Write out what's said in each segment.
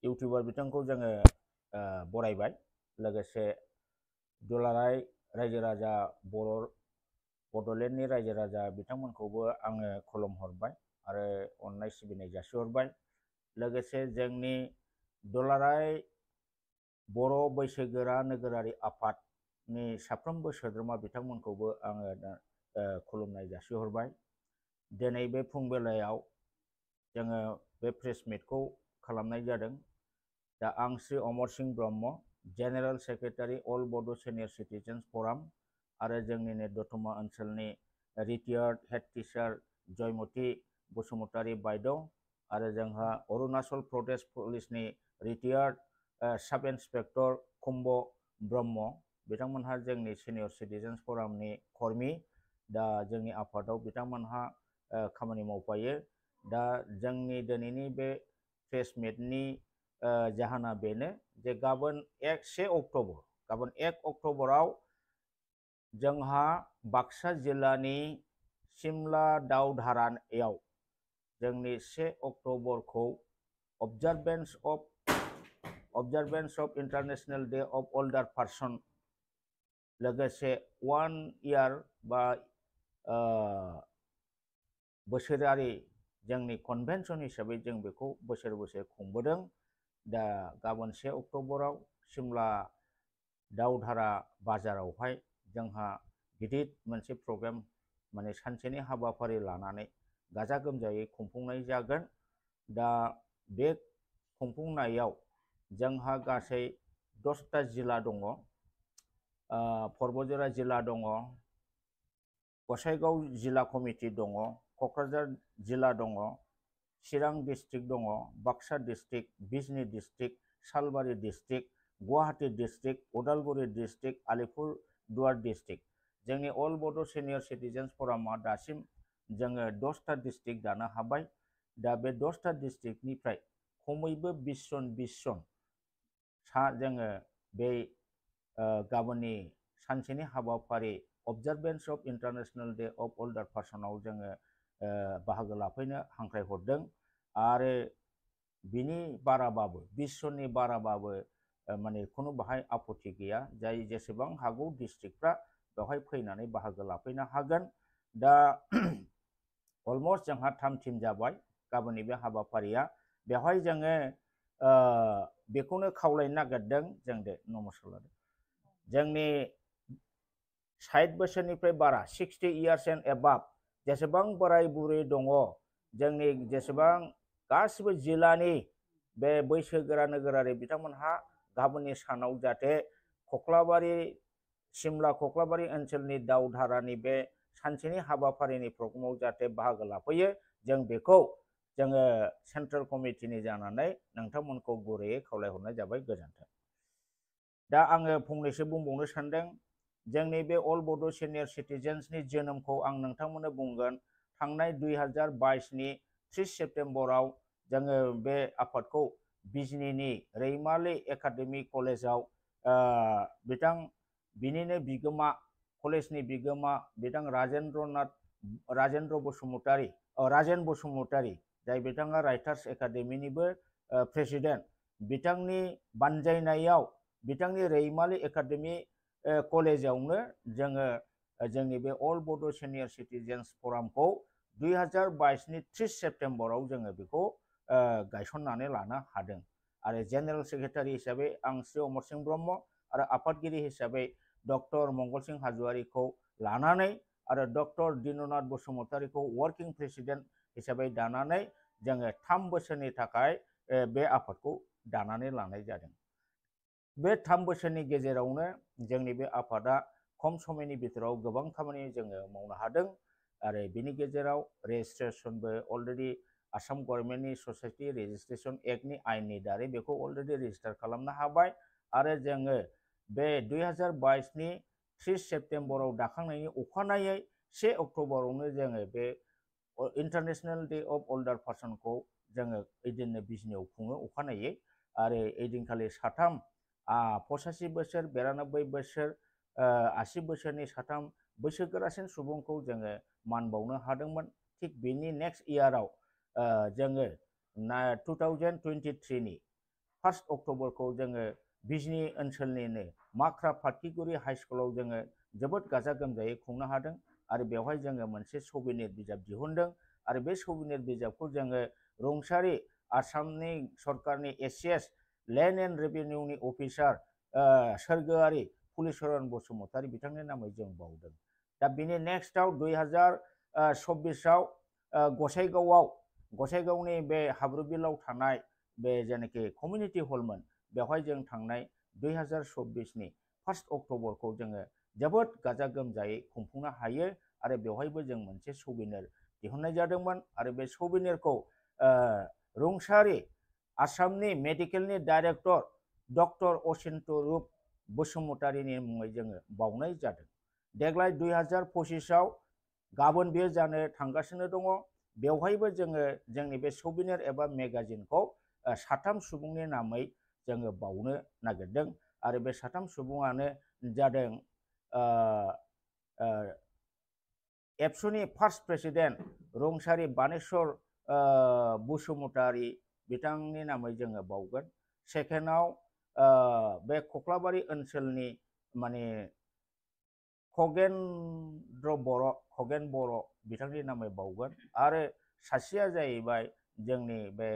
YouTuber बिथांखौ जोङो बरायबाय लोगोसे दुलाराय रायजो राजा बड'लेण्डनि रायजो राजा बिथांमोनखौबो आङो खुलुमहरबाय आरो अननाय सिबिनाय जासिहरबाय लोगोसे जोंनि दुलाराय बर' बैसोगोरा नोगोरारि आफादनि साफ्रोमबो सोद्रोमा बिथांमोनखौबो आङो खुलुमनाय जासिहरबाय दिनै बे फुंबेलायाव जोङो बे प्रेस मिटखौ खालामनाय जादों दा आं श्री अमर सिंह ब्रह्म जेनेरेल सेक्रेटारि अल बड' सिनियर सिटिजेन्स फराम आरो जोंनिनो दतमा ओनसोलनि रिटायार्ड हेड टिचार जयमती बसुमतारी बायद' आरो जोंहा अरुणाचल प्रदेश पुलिसनि रिटायार्ड साब इन्सपेक्टर कुम्ब ब्रह्म बिथांमोनहा जोंनि सिनियर सिटिजेन्स फरामनि कर्मी दा जोंनि आफादाव बिथांमोनहा खामानि मावफायो दा जोंनि दिनैनि बे प्रेस मिटनि जाहोना बेनो जे गाबोन 1 अक्ट'बराव जोंहा बाक्सा जिल्लानि सिमला दावधारायाव जोंनि 1 अक्ट'बरखौ observance of International Day of Older Person लोगोसे 1 year बा बोसोरारि जोंनि कन्भेनसन हिसाबै जों बेखौ बोसोर खुंबोदों दा गाबोन 1 अक्ट'बराव सिमला दावधारा बाजारावहाय जोंहा गिदिर मोनसे प्रग्राम माने सानसेनि हाबाफारि लानानै गाजा गोमजायै खुंफुंनाय जागोन दा बे खुंफुंनायाव जोंहा गासै 10टा जिल्ला दङ परबतजरा जिल्ला दङ गसाइगाव जिल्ला कमिटि दङ क'क्राझार जिल्ला दङ चिरां डिस्ट्रिक्ट दङ Baksa district Bijni district Salbari district Guwahati district Udalguri district Alipurduar district जोंनि अल बड' सिनियर सिटिजेन्स फरामा दासिम जोङो 10टा डिस्ट्रिक्ट दानो हाबाय दा बे 10टा डिस्ट्रिक्टनिफ्राय खमैबो 20 जन जोङो बे गाबोननि सानसेनि हाबाफारि observance of International Day of Older Personआव जोङो बाहागो लाफैनो हांख्रायहरदों आरो बिनि बाराबाबो 20 जननि बाराबाबो माने खुनु बाहाय आपत्ति गैया जाय जेसेबां हागौ डिस्ट्रिक्टफ्रा बेवहाय फैनानै बाहागो लाफैनो हागोन दा अलमस्ट जोंहा 3 टीम जाबाय गाबोननि बे हाबाफारिया बेवहाय जोङो बेखौनो खावलायनो नागिरदों जों दे नमस्कार लादों जोंनि 60 बोसोरनिफ्राय बारा 60 years and above जेसेबां बोराय बुरै दङ जोंनि जेसेबां गासिबो जिल्लानि बे बैसोगोरा नोगोरारि बिथांमोनहा गाबोननि सानाव जाहाथे सिमला कक्लाबारि ओनसोलनि दावधारानि बे सानसेनि हाबाफारिनि प्रग्रामाव जाहाथे बाहागो लाफैयो जों बेखौ जोङो सेन्ट्रेल कमिटिनि जानानै नोंथांमोनखौ गुरैयै खावलायहरनाय जाबाय गोजोन्थों दा आङो फंनैसो बुंबावनो सानदों जोंनि बे अल बड' सिनियर सिटिजेन्सनि जोनोमखौ आं नोंथांमोननो बुंगोन थांनाय 2022नि 30 सेप्तेम्बराव जोङो बे आफादखौ बिजनीनि रैमाली एकाडेमि कलेजाव बिनिनो बिगोमा कलेजनि बिगोमा बिथां राजेन बसुमतारी जाय बिथाङा राइटार्स एकाडेमिनिबो प्रेसिडेन्ट बिथांनि बानजायनायाव बिथांनि रैमाली एकाडेमि कलेजावनो जोङो जोंनि बे अल बड' सिनियर सिटिजेन्स फरामखौ 2022नि 30 सेप्तेम्बराव जोङो बेखौ गायसननानै लानो हादों आरो जेनेरेल सेक्रेटारि हिसाबै आं श्री अमर सिंह ब्रह्म आरो आफादगिरि हिसाबै डक्टर मंगल सिंह हाज'वारिखौ लानानै आरो डक्टर दिननाथ बसुमतारीखौ वर्किं प्रेसिडेन्ट हिसाबै दानानै जोङो 3 बोसोरनि थाखाय बे आफादखौ दानानै लानाय जादों बे 3 बोसोरनि गेजेरावनो जोंनि बे आफादा खम समनि बिथोराव गोबां खामानि जोङो मावनो हादों आरो बिनि गेजेराव रेजिस्ट्रेशनबो अलरेडि आसाम गभर्नमेन्टनि ससाइटि रेजिस्ट्रेशन एक्टनि आयेननि दारै बेखौ अलरेडि रेजिस्टार खालामनो हाबाय आरो जोङो बे 2022नि 30 सेप्तेम्बराव दाखांनायनि अखानायै 1 अक्ट'बरावनो जोङो बे इन्टारनेशनेल डे अफ अल्डार पार्सनखौ जोङो ओइदिननो बिजनीआव खुङो अखानायै आरो ओइदिनखालि 3 85 बोसोर 92 बोसोर 80 बोसोरनि 3 बैसोगोरासिन सुबुंखौ जोङो मान बावनो हादोंमोन थिग बेनि नेक्स्ट इयाराव जोङो 2023नि 1 अक्ट'बरखौ जोङो बिजनि ओनसोलनिनो माख्रा फाथिगुरि हाइ स्कुलाव जोङो जोबोद गाजा गोमजायै खुंनो हादों आरो बेवहाय जोङो मोनसे सबिनेर बिजाब दिहुनदों आरो बे सबिनेर बिजाबखौ जोङो रुंसारि आसामनि सरकारनि एसिएस लेन्ड एन्ड रेभिनिउनि अफिसार सोरगोआरि फुलिचरन बसुमतारी बिथांनि नामै जों बावदों। दा बिनि नेक्स्टआव 2024आव गसाइगावनि बे हाब्रुबिलाव थानाय बे जेनाखि कमिउनिटि हलमोन बेवहाय जों थांनाय 2024नि 1 अक्ट'बरखौ जोङो जोबोद गाजा गोमजायै खुंफुंनो हायो आरो बेवहायबो जों मोनसे सबिनेर दिहुननाय जादोंमोन आरो बे सबिनेरखौ रुंसारि आसामनि मेडिकेलनि डाइरेक्टर डक्टर अचिन्त्य रुप बसुमतारीनि मुङै जोङो बावनाय जादों। देग्लाय 2025आव गाबोन बेयो जानो थांगासिनो दङ। बेवहायबो जोङो जोंनि बे सबिनेर एबा मेगाजिनखौ 3 सुबुंनि नामै जोङो बावनो नागिरदों आरो बे 3 सुबुङानो जादों एबसुनि फार्स्ट प्रेसिडेन्ट रुंसारि बानेश्वर बसुमतारी बिथांनि नामै जोङो बावगोन। सेकेन्डआव बे कक्लाबारि ओनसोलनि माने खगेन बर' बिथांनि नामै बावगोन आरो सासेया जाहैबाय जोंनि बे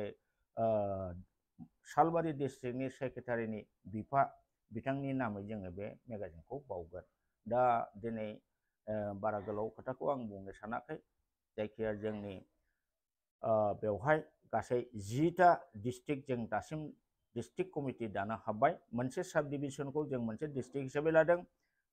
सालबारि डिस्ट्रिक्टनि सेक्रेटारिनि बिफा बिथांनि नामै जोङो बे मेगाजिनखौ बावगोन। दा दिनै बारा गोलाव खोथाखौ आं बुंनो सानाखै, जायखिया जोंनि बेवहाय गासै 10टा डिस्ट्रिक्ट जों दासिम डिस्ट्रिक्ट कमिटि दानो हाबाय। मोनसे साब डिभिजनखौ जों मोनसे डिस्ट्रिक्ट हिसाबै लादों।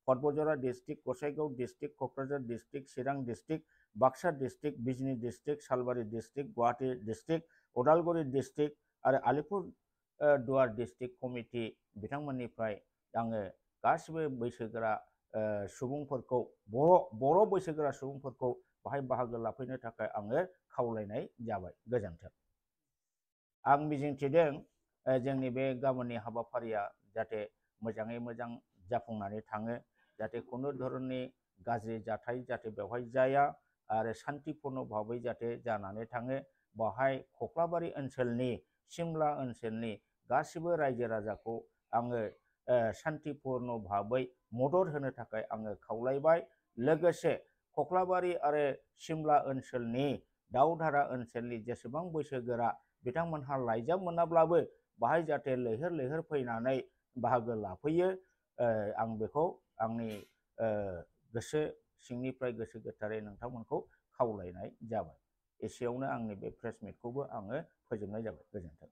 Kokrajhar district, Gossaigaon district, Kokrajhar district, Chirang district, Baksa district, Bijni district, Salbari district, Guwahati district, Udalguri district आरो आलिपुरदुवार डिस्ट्रिक्ट कमिटि बिथांमोननिफ्राय आङो गासिबो बैसोगोरा सुबुंफोरखौ बर' बैसोगोरा सुबुंफोरखौ बाहाय बाहागो लाफैनो थाखाय आङो खावलायनाय जाबाय। गोजोन्थों। आं मिजिंथिदों जोंनि बे गाबोननि हाबाफारिया जाहाथे मोजाङै मोजां जाफुंनानै थाङो, जाहाथे खुनु धरननि गाज्रि जाथाय जाहाथे बेवहाय जाया आरो सान्तिपूर्ण भाबै जाहाथे जानानै थाङो। बाहाय कक्लाबारि ओनसोलनि सिमला ओनसोलनि गासिबो रायजो राजाखौ आङो सान्तिपूर्ण भाबै मदद होनो थाखाय आङो खावलायबाय। लोगोसे कक्लाबारि आरो सिमला ओनसोलनि दाउधारा ओनसोलनि जेसेबां बैसोगोरा बिथांमोनहा लाइजाम मोनाब्लाबो बाहाय जाहाथे लैहोर लैहोर फैनानै बाहागो लाफैयो, आं बेखौ आंनि गोसो सिंनिफ्राय गोसो गोथारै नोंथांमोनखौ खावलायनाय जाबाय। एसेयावनो आंनि बे प्रेस मिटखौबो आङो फोजोबनाय जाबाय। गोजोन्थों।